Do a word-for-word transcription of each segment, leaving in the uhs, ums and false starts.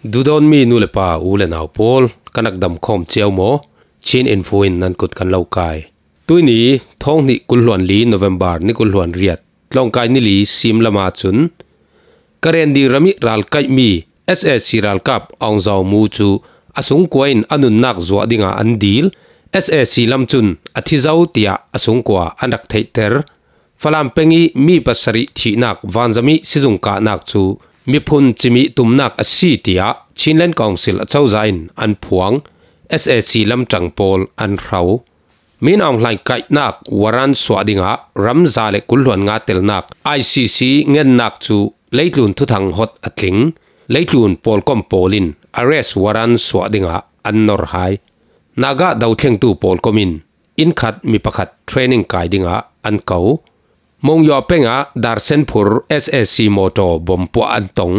Duhdawtmi nu le pa, u le nau pawl, kan rak dam khawm cio maw? Chin Info in nan kut kan lo kai. Tuini, thawng hnih kul hluan li, November ni kul hluan riat, tlawngkai ni li sim lama cun Karenni ram ih ralkaihmi S A C ralkap Aung Zaw Mu cu a sungkua in a nunnak zuah dingah an dil. S A C lam cun a thi zo tiah a sungkua an rak theihter. Falam peng ih mi pasarih thihnak vanzam ih sizung kahnak cu miphun cimih tumnak a si tiah Chinland Council acozah in an phuang. S A C lamṭang pawl an hro. Min Aung Hlaing kaihnak warrant suah dingah ram za le kul hluan nga telnak I C C ngennak cu leitlun thuthang hot a tling. Leitlun pawlkom pawl in arrest warrant suah dingah an nor hai. Naga dothlengtu pawlkom in inn khat mi pakhat training kai dingah an ko. Mongyaw peng ah Darsenphur S A C mawtaw bom puah an tong.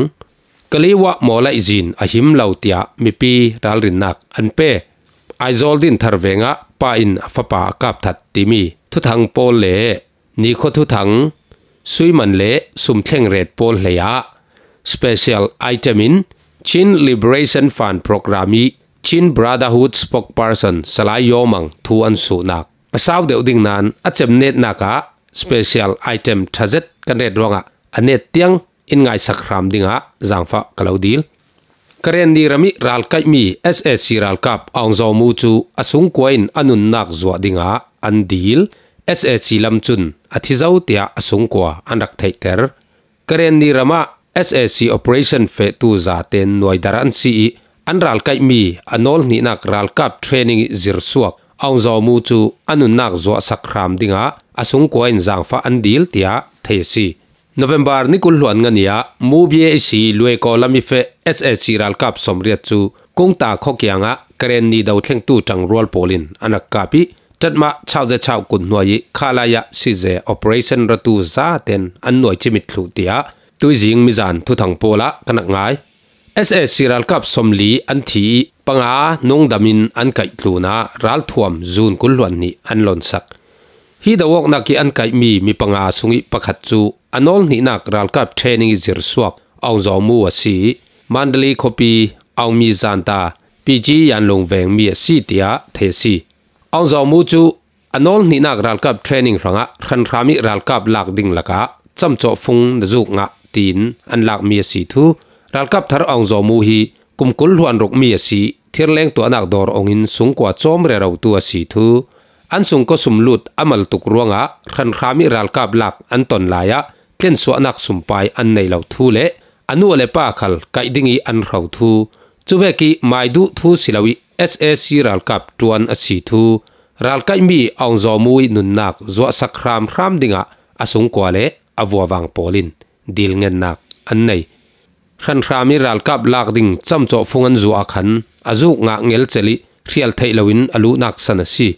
Kaliwah mawlaih zin a him lo tiah mipi ralrinnak an pe. Aizawl Dinthar veng ah pa in a fapa a kap that timi thuthang pawl le nikhua thuthang, suiman le sumthleng ret pawl hlei ah special item in Chin Liberation Front Program ih Chin Brotherhood spokesperson Salai Yaw Mang thu an suhnak a sau deuh ding nain a cemnetnak ah special item ṭha zet kan ret ruangah a net tiang in ngaisak hram dingah zaangfah ka lo dil. Karenni ram ih ralkaihmi S A C ralkap Aung Zaw Mu cu a sungkua in a nunnak zuah dingah an dil. S A C lam cun a thi zo tiah a sungkua an rak theihter. Karenni ram ah S A C operation fehtu zaten nuaidar an si ih an ralkaihmi a nawl hnihnak ralkap training ih zirsuak Aung Zaw Mu cu a nunnak zuahsak hram dingah a sungkua in zaangfah an dil tiah thei a si. November ni kul hluan nga ni ah Mu B A C Luekaw lam ih feh S A C ralkap sawmriat cu Kungta khua kiangah Karenni dothlengtu ṭangrual pawl in an rak kap ih, Ṭatmah Chauh Ze Chauh kut hnuai ih khalai ah size operation ratu zaten an nuai cimit thluh tiah tuizing mizan thuthang pawl ah kan rak ngai. S A C ralkap sawmli an thi ih panga nungdam in an kaih tlun ah ralthuam zun kul hluan hnih an lonsak. Hi do awknak ih an kaihmi mi panga sung ih pakhat cu a nawl hnihnak ralkap training ih zirsuak Aung Zaw Mu a si ih Mandalay khuapi Aung Mi Zanta P G Yanlung vengmi a si tiah thei a si. Aung Zaw Mu cu a nawl hnihnak ralkap training hrangah hranhram ih ralkap lak ding lakah camcawh fung na zuk ngah tiin an lakmi a si thu. Ralkap thar Aung Zaw Mu hi kum kul hluan rukmi a si, thirleng tuahnak dawr ong in sungkua cawm rerotu a si thu. An sungkua sumlut a mal tuk ruangah hranhram ih ralkap lak an ton lai ah tlensuahnak sumpai an nei lo thu le a nu le pa khal kaih ding ih an hro thu. Cuvek ih maiduh thu si lo ih S A C ralkap ṭuan a si thu. Ralkaihmi Aung Zaw Mu ih nunnak zuahsak hramhram dingah a sungkua le a vuavang pawl in dilngennak an nei. Hranhram ih ralkap lak ding camcawh fung an zuah ah khan a zuk ngah ngelcel ih hrial theih loin a luhnak san a si.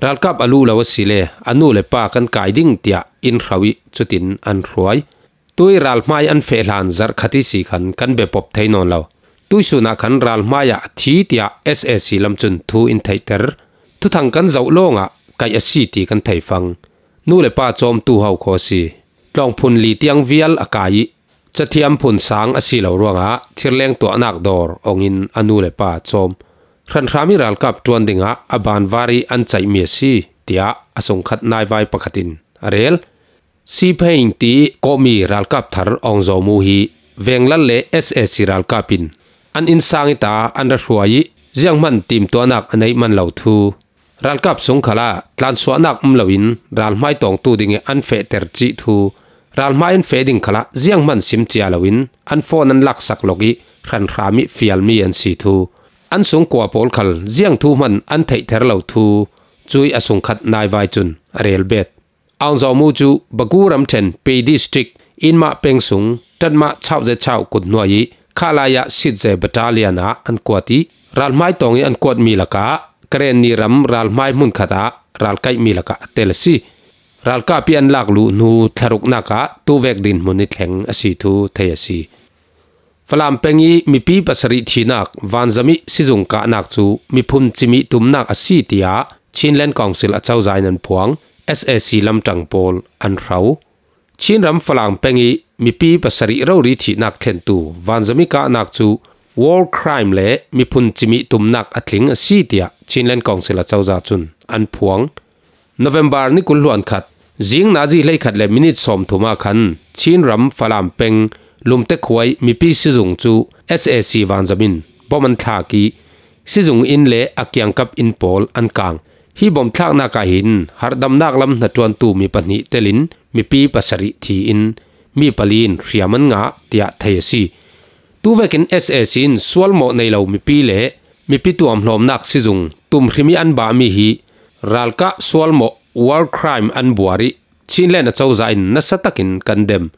Ralkap a luh lo a si le a nu le pa kan kai ding tiah in hro ih cutin an hruai. Tui ralhmai an feh hlan zarh khat ih si khan kan bepop thei nawn lo. Tuisun ah khan ralhmai ah a thi tiah S A C lam cun thu in theihter. Thuthang kan zoh lawngah kaih a si ti kan thei fang. Nu le pa cawmtu ho khaw a si. Tlawngphun li tiang vial a kai ih cathiam phun sang a si lo ruangah thirleng tuahnak dawr ong in a nu le pa cawm. Hranhram ih ralkap ṭuan dingah a banvar ih an ceihmi a si, tiah a sungkhat naivai pakhat in a rel. Sipheng ti kawhmi ralkap thar Aung Zaw Mu hi venglal le S A C ralkap in an innsang ih ta an ra hruai ih zianghman timtuahnak a neih man lo thu. Ralkap sung khalah tlansuahnak um loin ralhmai tawngtu ding ih an fehter cih thu. Ralhmai an feh ding khalah zianghman sim cia loin an phone an laksak lawk ih hranhram ih fialmi an si thu. An sungkua pawl khal ziang thu hman an theihter lo thu. Cuih a sungkhat naivai cun a rel bet. Aung Zaw Mu cu Bago ramṭhen Pei District Inmah peng sung Ṭatmah Chauh Ze Chauh kut hnuai ih khalai ah Sitze Battalion ah an kuat ih ralhmai tawng ih an kuatmi lakah Karenni ram ralhmai hmunkhat ah ralkaihmi lakah a tel a si. Ralkap ih an lak luh hnu thlaruknak ah tuvek dinhmun ih thleng a si thu thei a si. Falam peng ih mipi pasarih thihnak vanzam ih sizung kahnak cu miphun cimih tumnak a si, tiah Chinland Council acozah in an phuang. S A C lamṭang pawl an hro. Chinram Falam peng ih mipi pasarih rori thihnak thlentu vanzam ih kahnak cu war crime le miphun cimih tumnak a tling a si, tiah Chinland Council a cozah cun an phuang. November ni kul hluan khat, zing nazi hleikhat le minit sawmthum ah khan Chinram Falam peng Lumte khuai mipi sizung cu S A C vanzam in bom an thlak ih, sizung inn le a kiangkap inn pawl an kang. Hi bom thlaknak ah hin harhdamnak lam hnaṭuantu mi pahnih telin mipi pasarih thi in mi pali in hriam an ngah, tiah thei a si. Tuvekin S A C in sualmawh nei lo mipi le mipi tuamhlawmnak sizung tumhrim ih an bahmi hi ralkah sualmawh war crime an buar ih Chinland a cozah in nasa takin kan dem.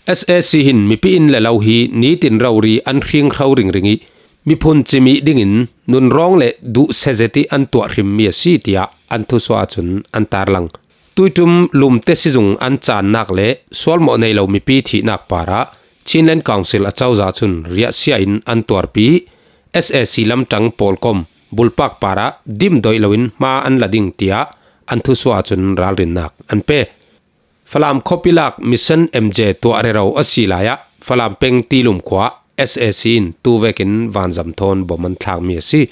S A C hin mipi inn le lo hi nitin rori an hringhro ringring ih miphun cimih dingin nunrawng le duhse zet ih an tuah hrimmi a si, tiah an thusuah cun an tarlang. Tuiṭum Lumte sizung an caannak le sualmawh nei lo mipi thihnak parah Chinland Council a cozah cun riahsia in an tuarpi ih S A C lamṭang pawlkom bulpak parah dimdoih loin hma an la ding, tiah an thusuah cun ralrinnak an pe. Falam khuapi lak Mission M J tuah rero a si lai ah Falam peng Tilum khua S A C in tuvekin vanzam thawn bom an thlakmi a si.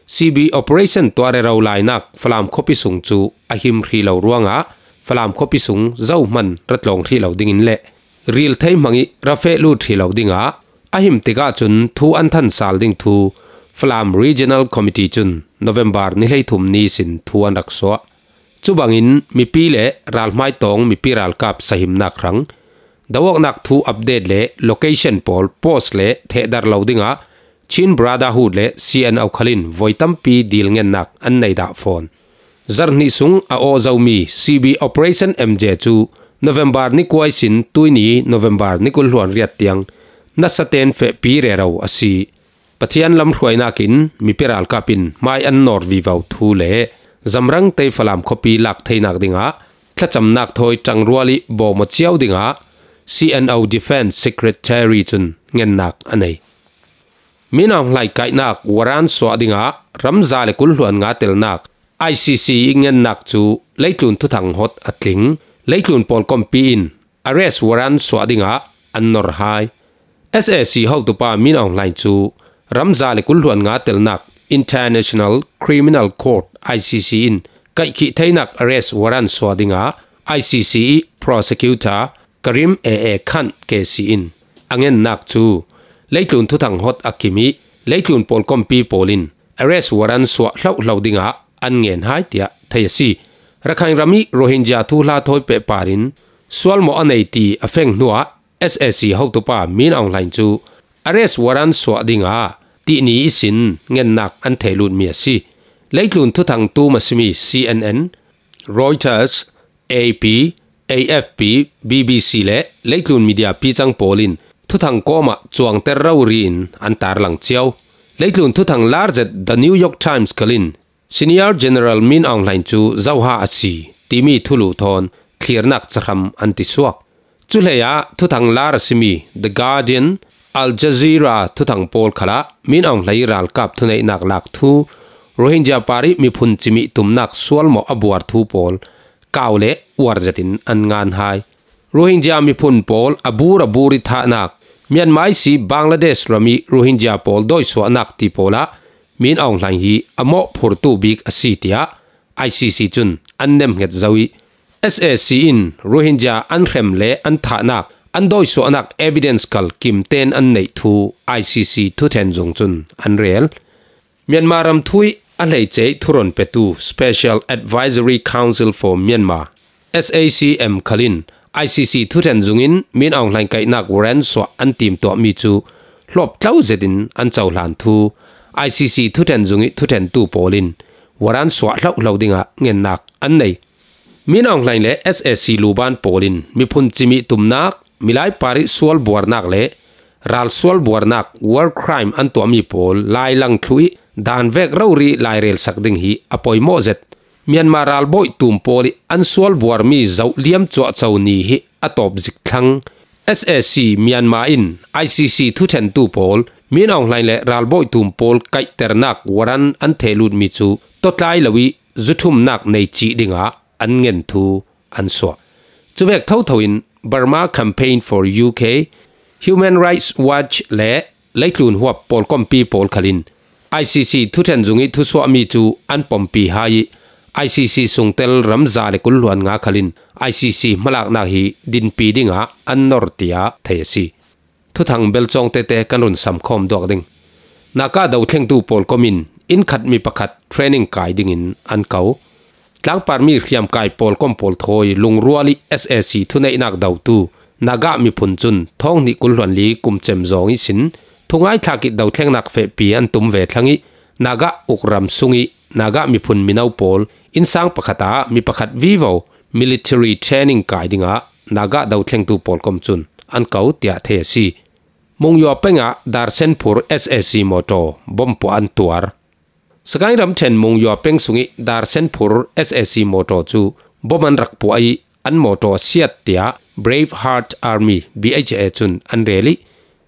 C B operation tuah rero lainak Falam khuapi sung cu a him hrih lo ruangah Falam khuapi sung zohman ra tlawng hrih lo dingin le ril thei hmang ih ra feh lut hrih lo dingah a him tikah cun thu an than sal ding thu Falam Regional Committee cun November ni hleithum ni sin thu an rak suah. Cubangin mipi le ralhmai tawng mipi ralkap sahimnak hrang, do-awknak thu update le location pawl post le thehdarh lo dingah Chin Brotherhood le C N O khal in voi tampi dil ngennak an nei dah fawn. Zarh hnih sung a awh zomi C B Operation M J cu November ni kua ihsin tuihni November ni kul hluan riat tiang nasa ten fehpi rero a si. Pathian lamhruainak in mipi ralkap in hmai an nawr vivo thu le zamrang tei Falam khuapi lak theinak dingah thlacamnak thawi ṭangrual ih bawm aw cio dingah C N O Defence Secretary cun ngennak a nei. Min Aung Hlaing kaihnak warrant suah dingah ramza le kul hluan nga telnak I C C ih ngennak cu leitlun thuthang hot a tling. Leitlun pawlkompi in arrest warrant suah dingah an nor hai. S A C hotupa Min Aung Hlaing cu ramza le kul hluan nga telnak International Criminal Court, I C C, in kaihkhih theinak arrest warrant suah dingah I C C ih prosecutor Karim A A Khan K C in a ngennak cu leitlun thuthang hot a kim ih leitlun pawlkompi pawl in arrest warrant suah hlohlo dingah an ngen hai, tiah thei a si. Rakhine ram ih Rohingya thuhla thawi pehpar in sualmawh a nei ti a feng hnuah S A C hotupa Min Aung Hlaing cu arrest warrant suah dingah tihni ihsin ngennak an theh lutmi a si. Leitlun thuthang tum a simi C N N, Reuters, A P, A F P, B B C le leitlun media picang pawl in thuthang kawmah cuangter rori in an tarlang cio. Leitlun thuthang lar zet The New York Times khal in Senior General Min Aung Hlaing cu zoha a si timi thulu thawn thlirnak cahram an ti suak. Cuhleiah thuthang lar a simi The Guardian, Al Jazeera thuthang pawl khalah Min Aung Hlaing ih ralkap thuneihnak lak thu, Rohingya parih miphun cimih tumnak sualmawh a buar thu pawl kau le uar zetin an ngan hai. Rohingya miphun pawl a bur a bur ih thahnak, Myanmar ihsi Bangladesh ram ih Rohingya pawl dawisuahnak ti pawlah Min Aung Hlaing hi a mawhphurtu bik a si, tiah I C C cun an nemhnget zo ih S A C in Rohingya an hrem le an thahnak, an dawisuahnak evidence kal kimten an neih thu I C C thuṭhen zung cun an rel. Myanmar ram thu ih a hleice ih thuron petu Special Advisory Council for Myanmar, S A C M khal in I C C thuṭhen zung in Min Aung Hlaing kaihnak warrant suah an timtuahmi cu hlawptlo zetin an cohlan thu I C C thuṭhen zung ih thuṭhentu pawl in warrant suah hlohlo dingah ngennak an nei. Min Aung Hlaing le S A C luban pawl in miphun cimih tumnak, milai parih sual buarnak le ral sual buarnak, war crime, an tuahmi pawl lailang thluh ih dan vek rori lairelsak ding hi a poimawh zet. Myanmar ralbawi tum pawl ih an sual buarmi zoh liam cuahco ni hi a tawp zik thlang. S A C Myanmar in I C C thuṭhentu pawl Min Aung Hlaing le ralbawi tum pawl kaihternak warrant an theh lutmi cu tawtlai lo ih zuthumnak nei cih dingah an ngen thu an suah. Cuvek thotho in Burma Campaign for U K, Human Rights Watch le leitlun huap pawlkompi pawl khalin I C C thuṭhen zung ih thusuahmi cu an pompi hai ih I C C sungtel ram za le kul hluan nga khalin I C C hmalaknak hi dinpi dingah an nor tiah thei a si. Thuthang belcawng tete kan run samkhawm duak ding. Naga dothlengtu pawlkom in innkhat mi pakhat training kai dingin an ko. Tlangparmi hriamkai pawlkom pawl thawi lungrual ih S A C thuneihnak dotu Naga miphun cun thawng hnih kul hluan li kum cem zawng ihsin thungaithlak ih dothlengnak fehpi an tum ve thlang ih Naga ukram sungih Naga miphun mino pawl innsang pakhat ah mi pakhat vivo military training kai dingah Naga dothlengtu pawlkom cun an ko tiah thei a si. Mungyua peng ah darsen phur S A C mawtaw bom puah an tuar. Sagaing ramṭhen Mungyua peng sungih darsen phur S A C mawtaw cu bom an rak puah ih an mawtaw a siat tiah Brave Heart Army, B H A, cun an rel ih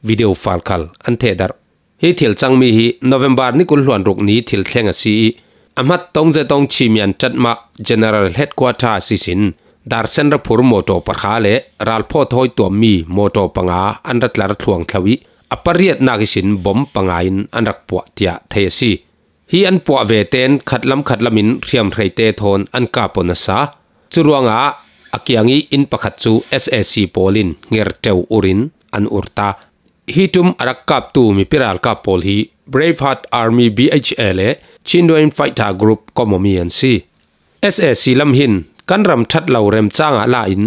video file khal an thehdarh. Hi thil cangmi hi November ni kul hluan ruk ni thil thleng a si ih a hmat Tongze Tong Chimian ṭatmah General Headquarters ihsin darsen raphur mawtaw pahra le ralphaw thawi tuammi mawtaw panga an ra tlar thluang thlo ih a pariatnak ihsin bom panga in an rak puah tiah thei a si. Hi an puah ve ten khatlam khatlam in hriamhreite thawn an kap aw nasa. Curuangah a kiang ih inn pakhat cu S A C pawl in nger ṭeu ur in an ur ta. Hi ṭum a rak kaptu mipi ralkap pawl hi Braveheart Army, B H A, le Chin Rain Fighter Group kom awmi an si. S A C lam hin kan ram ṭhat lo remcang ah la in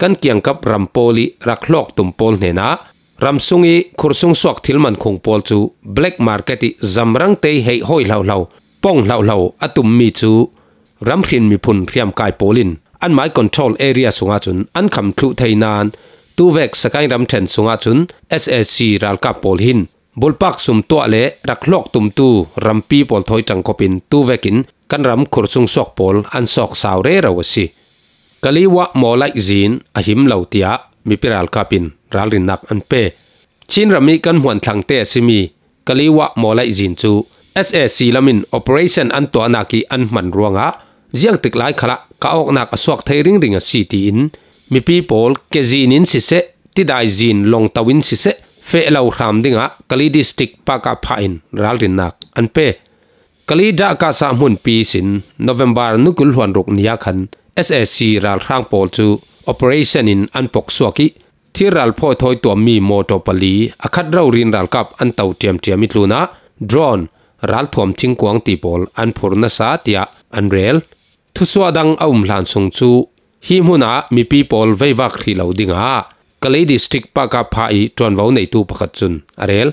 kan kiangkap ram pawl ih rak hlawk tum pawl hnenah ram sung ih khursung suak thil mankhung pawl cu black market ih zamrang tei heih hawi hlohlo, pong hlohlo a tummi cu ramhrin miphun hriamkai pawl in anmai control area sungah cun an kham thluh thei nain tuvek Sagaing ramṭhen sungah cun S A C ralkap pawl hin bulpak sum tuah le rak hlawk tumtu rampi pawl thawi ṭangkawp in tuvekin kan ram khursung suak pawl an sawk sau rero a si. Kaliwa Mawlaih zin a him lo tiah mipi ralkap in ralrinnak an pe. Chin ram ih kan hmuan thlangte a simi Kaliwa Mawlaih zin cu S A C lam in operation an tuahnak ih an hman ruangah ziangtik lai khalah kah awknak a suak thei ringring a si tiin mipi pawl kezin in siseh, tidai zin longto in siseh, feh lo hram dingah Kali District Pakapha in ralrinnak an pe. Kali Dah Kasa hmunpi ihsin November ni kul hluan ruk ni ah khan S A C ralhrang pawl cu operation in an poksuak ih thir ralphaw thawi tuammi mawtaw pali a khat rori in ralkap an to ṭiamṭiam ih tlunah drone, ralthuam thingkuang ti pawl an phur nasa tiah an rel. Thusuah dang a um hlan sung cu hi hmunah mipi pawl veivak hrih lo dingah Kalay District Pakapha ih ṭuanvo neitu pakhat cun a rel.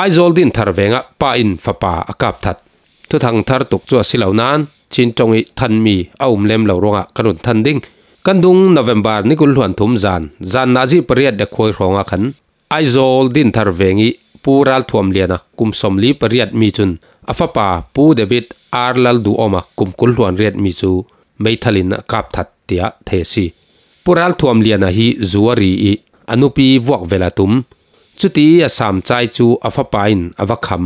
Aizawl Dinthar vengah pa in fapa a kap that. Thuthang thar tuk cu a si lo nain Chin ṭong ih thanmi a um lem lo ruangah kan run than ding. Kan dung November ni kul hluan thum zan, zan nazi pariat le khuai hrawngah khan Aizawl Dinthar veng ih Pu Ralthuam Liana kum sawmli pariat mi cun a fapa Pu David R Lalduhawma kum kul hluan riat mi cu meithal in a kap that tiah thei a si. Pu Ralthuam Liana hi zu a ri ih a nupi vuak vel a tum. Cuti ih a samcai cu a fapa in a va kham.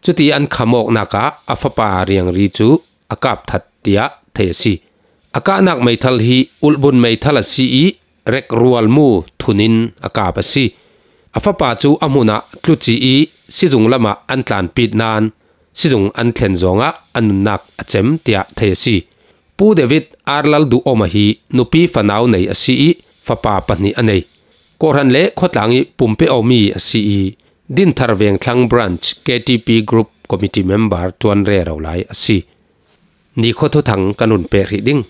Cuti an kham awknak ah a fapa riangri cu a kap that tiah thei a si. A kahnak meithal hi ulhbun meithal a si ih rekrualmu thun in a kap a si. A fapa cu a hmun ah tluci ih sizung lamah an tlanpit nain sizung an thlen zawngah a nunnak a cem tiah thei a si. Pu David R Lalduhawma hi nupi fanau nei a si ih fapa pahnih a nei. Kawhhran le khuatlang ih pumpe awmi a si ih Dinthar Vengthlang Branch K T P Group Committee member ṭuan rero lai a si. Nikhua thuthang kan run peh hrih ding.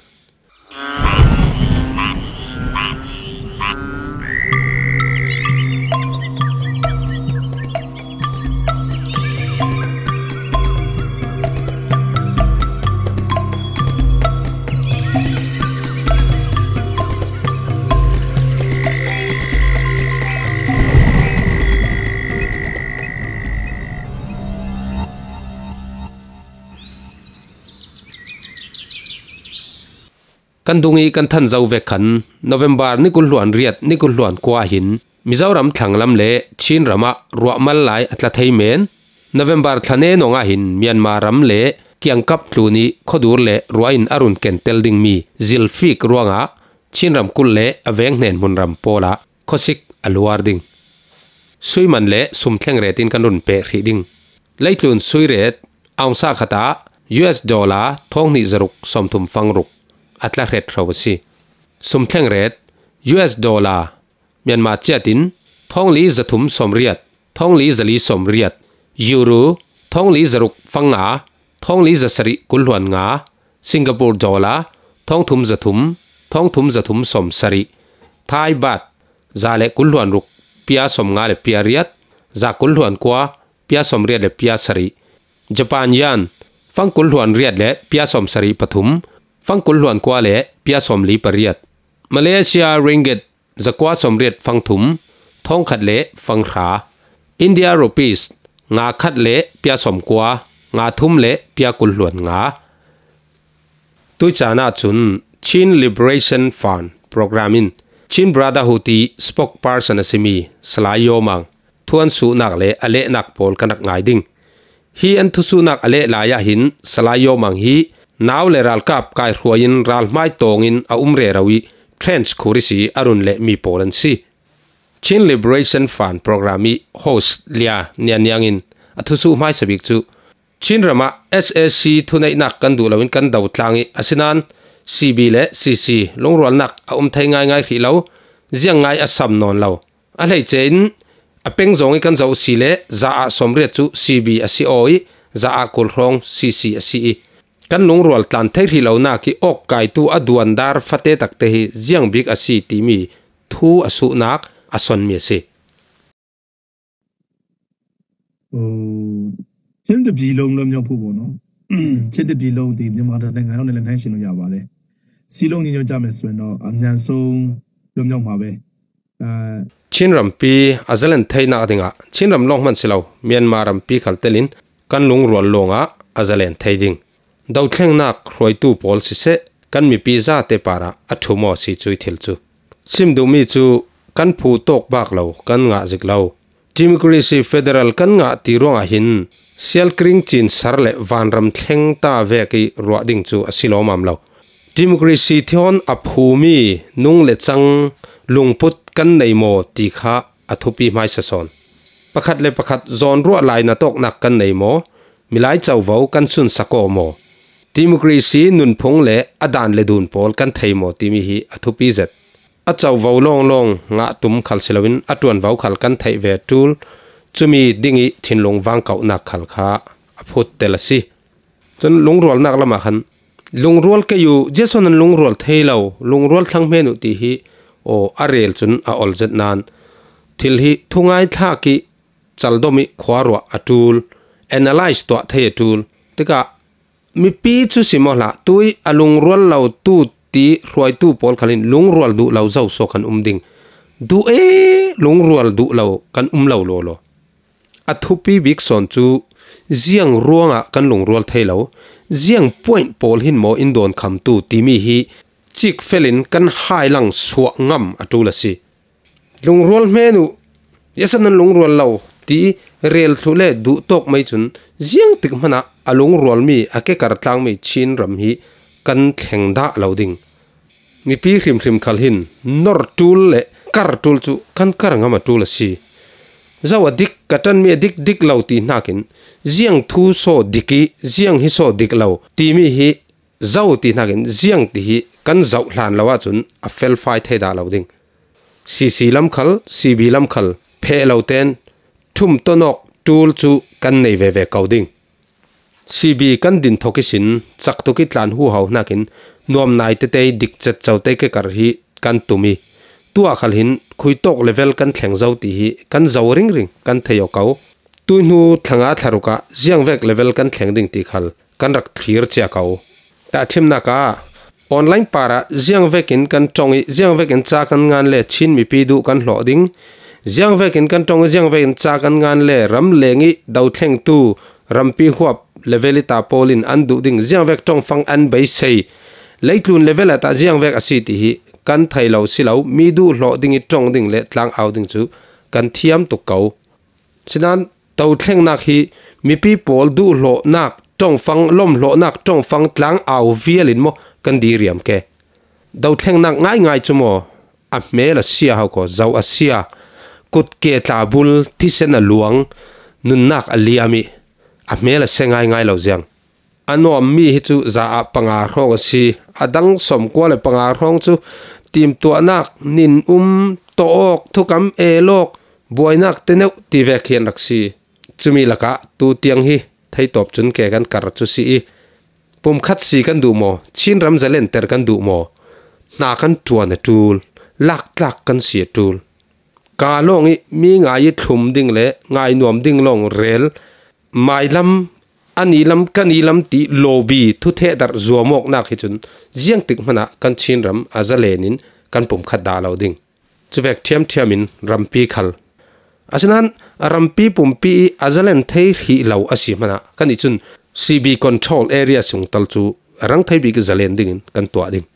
Kan dung ih kan than zo vek khan November ni kul hluan riat ni kul hluan kua hin Mizoram thlanglam le Chin ram ah ruahmal lai a tla thei men. November thla ne nongah hin Myanmar ram le kiangkap tlun ih khuadur le ruah in a run kentel dingmi zilfik ruangah Chin ramkulh le a veng hnenhmun ram pawl ah khuasik a luar ding. sui man le sum thleng rate in kan run peh hrih ding. Leitlun sui rate ounce khat ah U S dollar thawng hnih zaruk sawmthum fangruk a tla hret hro a si. Sum thleng rate U S dollar Myanmar kyat in thawng li zathum sawmriat, thawng li zali sawmriat, Euro thawng li zaruk fanga, thawng li zasarih kul hluan nga, Singapore dollar thawng thum zathum, thawng thum zathum sawmsarih, Thai baht za le kul hluan ruk pia sawmnga le pia riat, za kul hluan kua pia sawmriat le pia sarih, Japan yen fang kul hluan riat le pia sawmsarih pathum, fang kul hluan kua le pia sawmli pariat, Malaysia ringgit zakua sawmriat fangthum, thawng khat le fanghra, India rupees nga khat le pia sawmkua, nga thum le pia kul hluan nga. Tuicana cun Chin Liberation Front program in Chin Brotherhood ih spokesperson a simi Salai Yawmang thuan suhnak le a lehnak pawl kan rak ngai ding. Hi an thusuhnak a leh lai ah hin Salai Yawmang hi nau le ralkap kaihruai in ralhmai tawng in a um rero ih trench khur ihsi a run lehmi pawl an si. Chin Liberation Front program ih host Lia Nian Niang in a thusuh hmaisa bik cu Chin ram ah S A C thuneihnak kan duh loin kan do tlang ih asinain C B le C C lungrualnak a um thei ngaingai hrih lo, ziang ngai a sam nawn lo. A hleice in a peng zong ih kan zoh si le za ah sawmriat cu C B a si aw ih za ah kul hrawng C C a si ih kan lungrual tlan thei hrih lonak ih awk kaitu a duandar fate takte hi ziang bik a si timi thu a suhnak a sonmi a si. ဟိုချင်းတပြည်လုံးလွတ်မြောက်ဖို့ပေါ့နော်ချင်းတပြည်လုံးဒီမြန်မာနိုင်ငံလုံးနဲ့လက်နက်ရှင်လို့ရပါတယ်စီလုံးညီညွတ်ကြမယ်ဆိုရင်တော့အမြန်ဆုံးလွတ်မြောက်မှာပဲအဲ Chin rampi a zalen theihnak dingah Chin ram lawng hman si lo Myanmar rampi khal telin kan lungrual lawngah a zalen thei ding. Dothlengnak hruaitu pawl siseh kan mipi zate parah a ṭhum aw si cuih thil cu. Sim duhmi cu kan phu tawk bak lo, kan ngah zik lo. Democracy federal kan ngah ti ruangah hin sialkring cin sar le vanram thleng ta vek ih ruah ding cu a si lawmam lo. Democracy thawn a phumi nung le cang lungput kan nei maw ti kha a thupi hmaisa sawn. Pakhat le pakhat zawn ruah lai na tawknak kan nei maw? Milai covo kan sunsak aw maw? Democracy nunphung le a dan le dun pawl kan thei maw timi hi a thupi zet. A covo lawnglawng ngah tum khal si loin a ṭuanvo khal kan theih ve ṭul. Cumi dingih thinlung vangkohnak khal kha a phut tel a si. Cun lungrualnak lamah khan lungrual kei uh, ziason an lungrual thei lo, lungrual thlang hmen uh ti hi aw a rel cun a ol zet nain thil hi thungai thlak ih caldom ih khuaruah a ṭul, analyse tuah thei a ṭul. Tikah mipi cu si maw hlah, tui a lungrual lo tu ti hruaitu pawl khal in lungrual duh lo zo so kan um ding. Duh e lungrual duh lo kan um lo lawlaw. A thupi bik sawn cu ziang ruangah kan lungrual thei lo, ziang point pawl hin maw in dawnkhamtu timi hi cikfelin kan hailang suah ngam a ṭul a si. Lungrual hmen uh, ziasan an lungrual lo ti rel thluh le duh tawk mai cun ziangtik hmanah a lungrualmi a kekar tlangmi Chin ram hi kan thleng dah lo ding. Mipi hrimhrim khal hin nor ṭul le kar ṭul cu kan kar ngam a ṭul a si. Zo a dik, ka ṭanmi a dik dik lo ti hnakin ziang thu saw dik ih ziang hi saw dik lo timi hi zo ti hnakin ziang ti hi kan zoh hlan lo ahcun a felfai thei dah lo ding. C C lam khal, C B lam khal pheh lo ten ṭhum tawnawk ṭul cu kan nei veve ko ding. C B kan din thok ihsin cak tuk ih tlan huhau hnakin nuam nai tete ih dik cet cote kekar hi kan tum ih tuah khal hin khuitawk level kan thleng zo ti hi kan zo ringring kan thei aw ko. Tuihnu thlanga thlaruk ah ziangvek level kan thleng ding ti khal kan rak thlir cia ko. Tahthimnak ah online parah ziangvekin kan ṭong ih ziangvekin ca kan ngan le Chin mipi duh kan hlawh ding. Ziangvekin kan ṭong ih ziangvekin ca kan ngan le ramleng ih dothlengtu rampi huap level ih ta pawl in an duh ding ziangvek ṭongfang an beisei. Leitlun level ah tah ziangvek a si ti hi kan thei lo si lo, mi duh hlawh ding ih ṭong ding le tlang au ding cu kan thiam tuk ko. Sinain dothlengnak hi mipi pawl duhhlawhnak ṭongfang, lomhlawhnak ṭongfang tlang au vial in maw kan diriam ke? Dothlengnak ngaingai cu maw a hmel a sia hau kaw, zo a sia. kut ke tla bul thisen a luang, nunnak a liam ih a hmel a se ngaingai lo ziang. A nuammi hi cu za ah panga hrawng a si, a dang sawmkua le panga hrawng cu timtuahnak, nin um, tawh awk, thukam el awk, buainak teneuh ti vek hi an rak si. Cumi lakah tu tiang hi theitawp cun ke kan kar cu si ih, pumkhat si kan duh maw, Chinram zalenter kan duh maw, hna kan ṭuan a ṭul, laktlak kan si a ṭul. Ka lawng ih mi ngai ih thlum ding le ngainuam ding lawng rel, mailam, a nilam, ka nilam ti lawbi thuthehdarh zuamawknak hi cun ziangtik hmanah kan Chinram a zalen in kan pumkhat dah lo ding. Cuvek ṭhiamṭhiam in rampi khal. Asinain a rampi pumpi ih a zalen thei hrih lo a si hmanah kan ih cun C B control area sungtal cu a rang thei bik ih zalen dingin kan tuah ding.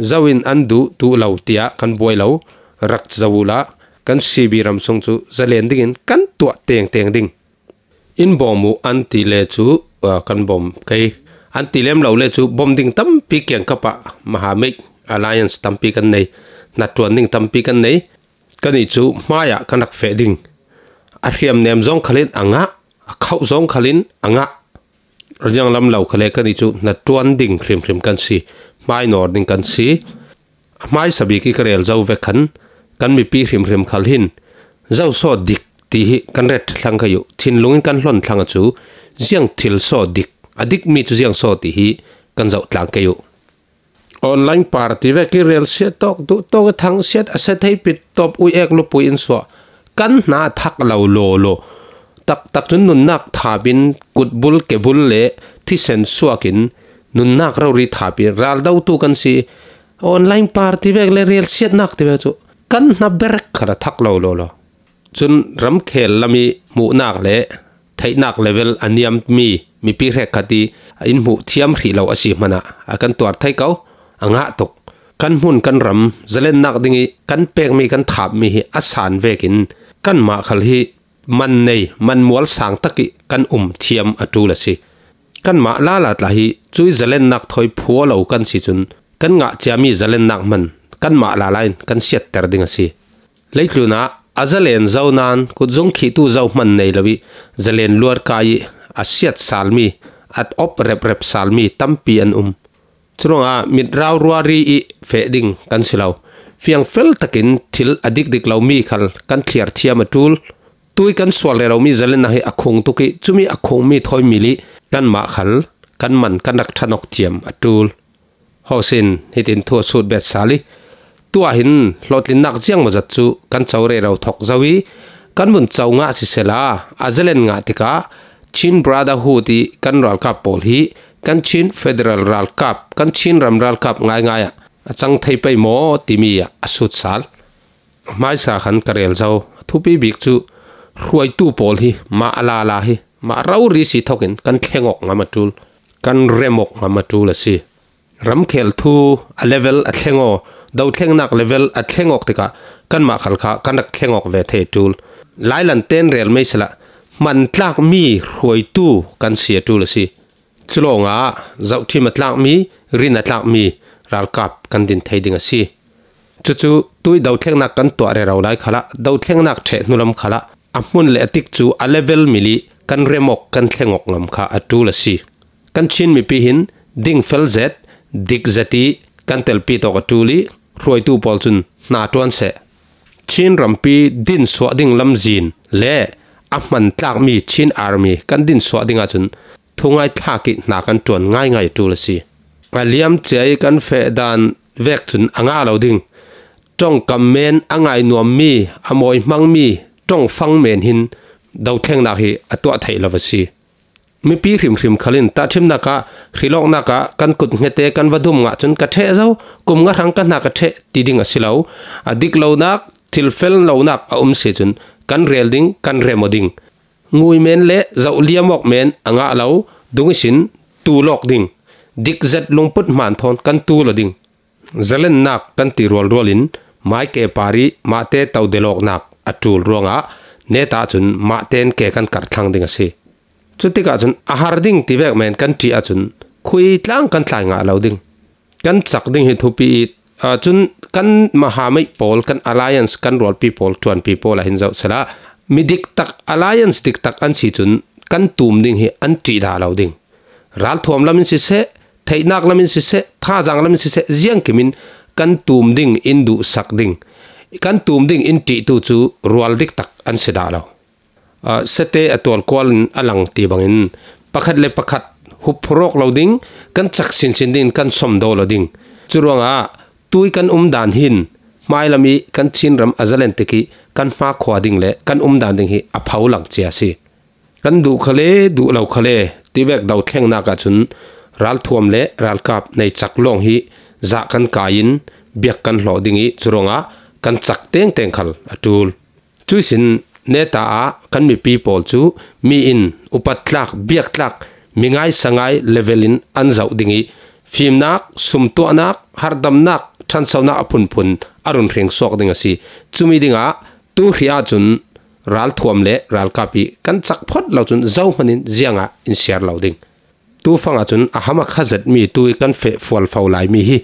Zo in an duh, duh lo tiah kan buai lo, rak zo uhla kan C B ram sung cu zalen dingin kan tuah tengteng ding. In bawm uh an ti le cu, aa, kan bawm kei. An ti lem lo le cu bawm ding tampi kiangkap ah Mahamate Alliance tampi kan nei, hnaṭuan ding tampi kan nei. Kan ih cu hmaiah kan rak feh ding. A hriamnem zong khal in a ngah, a khauh zong khal in a ngah. Zianglam lo khal le kan ih cu hnaṭuan ding hrimhrim kan si, hmainor ding kan si. A hmaisa bik ih ka rel zo vek khan kan mipi hrimhrim khal hin zo saw dik ti hi kan ret thlang kei uh, thinlung in kan hlon thlang a cu ziang thil saw dik, a dikmi cu ziang saw ti hi kan zoh tlang kei uh. Online party vek ih rel siat tawk, duh tawk ih thang siat, a se thei pit tawp, ui ek lupui in suah, kan hna thak lo lawlaw. Taktak cun nunnak thap in kutbul kebul le thisen suak in nunnak rori thap in raldotu kan si. Online party vek le rel siatnak ti vek cu kan hna berek khal a thak lo lawlaw. Cun ramkhel lam ih hmuhnak le theihnak level a niammi mipi hrekkhat ih in hmuh thiam hrih lo a si hmanah a kan tuar thei ko, a ngah tuk. Kan hmun kan ram zalennak ding ih kan pekmi kan thapmi hi a san vekin kanmah khal hi man nei, man mual sang tak ih kan um thiam a ṭul a si. Kanmah lala tla hi cuih zalennak thawi phua lo kan si cun kan ngah ciami zalennak hman kanmah lala in kan siatter ding a si. Leitlun ah a zalen zo nain kutzung khihtu zohman nei lo ih zalen luar kai ih a siat salmi, a op reprep salmi tampi an um. Curuangah mit rauruari ih feh ding kan si lo. Fiangfel takin thil a dikdik lomi khal kan thliar thiam a ṭul. Tui kan sual rero mi zalennak hi a khung tuk ih cumi a khungmi thawi mil ih kanmah khal kan man kan rak ṭhan awk ciam a ṭul. Ho sin hitin thu a sut bet sal ih, tuah hin hlawhtlinnak ziangmawzat cu kan co rero thok zo ih kan vun co ngah sisehla, a zalen ngah tikah Chin Brotherhood ih kan ralkap pawl hi kan Chin Federal ralkap, kan Chin ram ralkap ngaingai ah a cang thei pei maw timi ah a sut sal. Hmaisa khan ka rel zo. A thupi bik cu hruaitu pawl hi mah a lala hi mah rori si thokin kan thleng awk ngam a ṭul, kan rem awk ngam a ṭul a si. Ramkhel thu a level a thleng aw, dothlengnak level a thleng awk tikah kanmah khal kha kan rak thleng awk ve thei a ṭul. Lailan ten rel mei sehla hman tlakmi hruaitu kan si a ṭul a si. Culawngah zohṭhim a tlakmi, rin a tlakmi ralkap kan din thei ding a si. Cucu tuih dothlengnak kan tuah rero lai khalah, dothlengnak ṭheh hnulam khalah a hmun le a tikcu a level mil ih kan rem awk, kan thleng awk ngam kha a ṭul a si. Kan Chin mipi hin dingfel zet, dik zet ih kan telpi tawk a ṭul ih hruaitu pawl cun hna ṭuan seh. Chin rampi dinsuah ding lamzin le a hman tlakmi Chin Army kan dinsuah ding ahcun thungai thlak ih hna kan ṭuan ngaingai a ṭul a si. A liam cia ih kan feh dan vek cun a ngah lo ding. Ṭongkam men a ngainuammi, a mawi hmangmi ṭongfang men hin dothlengnak hi a tuah theih lo a si. Mipi hrimhrim khal in tahṭhimnak ah, hrilawknak ah kan kut hngete kan va dum ngah cun ka ṭheh zo, kum nga hrang ka hna ka ṭheh ti ding a si lo. A dik lonak, thilfel lonak a um si cun kan rel ding, kan rem aw ding. Ngui men le zohliam awk men a ngah lo, dung ihsin tul awk ding. Dik zet lungput hmaan thawn kan tul aw ding. Zalennak kan ti rualrual in maike par ih mahte to delawknak a ṭul ruangah neta cun mahte in ke kan karh thlang ding a si. Cutikah cun a har ding ti vek men kan ṭih ahcun khui tlang kan tlai ngah lo ding. Kan cak ding hi thupi ih, Aa, cun kan mahamei pawl, kan alliance, kan rualpi pawl, ṭuanpi pawl ah hin zoh sehla, mi diktak, alliance diktak an si cun kan tum ding hi an ṭih dah lo ding. Ralthuam lam in siseh, theihnak lam in siseh, thazaang lam in siseh, ziangkim in kan tum ding in duhsak ding, kan tum ding in ṭihtu cu rual diktak an si dah lo. Aa, sete a tual kual in a lang ti bangin pakhat le pakhat huphurh awk lo ding, kan cak sinsin ding, kan somdaw lo ding. Curuangah tui kan umdan hin hmailam ih kan Chinram a zalen tikih kan hmakhua ding le kan umdan ding hi a pho lang cia a si. Kan duh khale, duh lo khale, tivek dothlengnak ahcun ralthuam le ralkap neicak lawng hi zah kan kai in biak kan hlawh ding ih curuangah kan cak tengteng khal a ṭul. Cuihsin neta ah kan mipi pawl cu mi in upattlak, biaktlak, mi ngai sangai level in an zoh ding ih fimnak, sumtuahnak, harhdamnak, ṭhansonak a phunphun a run hring suak ding a si. Cumi dingah tu hri ahcun ralthuam le ralkap ih kan cak phot lo cun zohman in ziangah in siar lo ding. Tu fang ahcun a hama kha zetmi tu ih kan feh fualfo laimi hi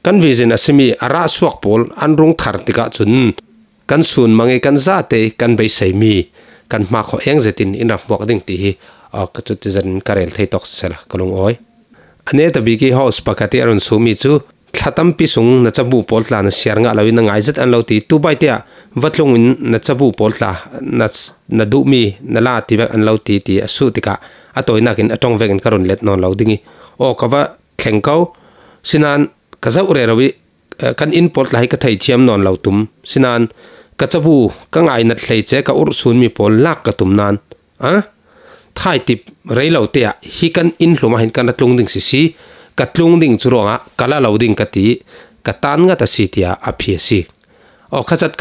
kan vision a simi a rah suak pawl an rung thar tikah cun kan sun mang ih kan zate ih kan beiseimi kan hmakhua eng zetin in rak hmuak ding ti hi, aw, ka cuti zetin ka rel thei tawk sisehla ka lungawi. A neta bik ih host pakhat ih a run sumi cu, thla tampi sung na cabu pawl tla na siar ngah lo in na ngai zet an lo ti, tu bai tiah va tlung in na cabu pawl tla na, na duhmi na la ti vek an lo ti, ti a suh tikah a tawinak in a ṭong vekin ka run let nawn lo ding ih, aw, ka va thleng ko. Sinain ka zoh rero ih, eh, kan inn pawl tla hi ka theithiam nawn lo tum. Sinain ka cabu ka ngainat hleice ka urh sunmi pawl lak ka tum nain, a thaitip rei lo te ah hi kan inn hlum ah hin kan ra tlung ding sisi, ka tlung ding cu ruangah ka la lo ding ka ti, ka tan ngat a si, tiah a phi a si. Aw, kha zat kha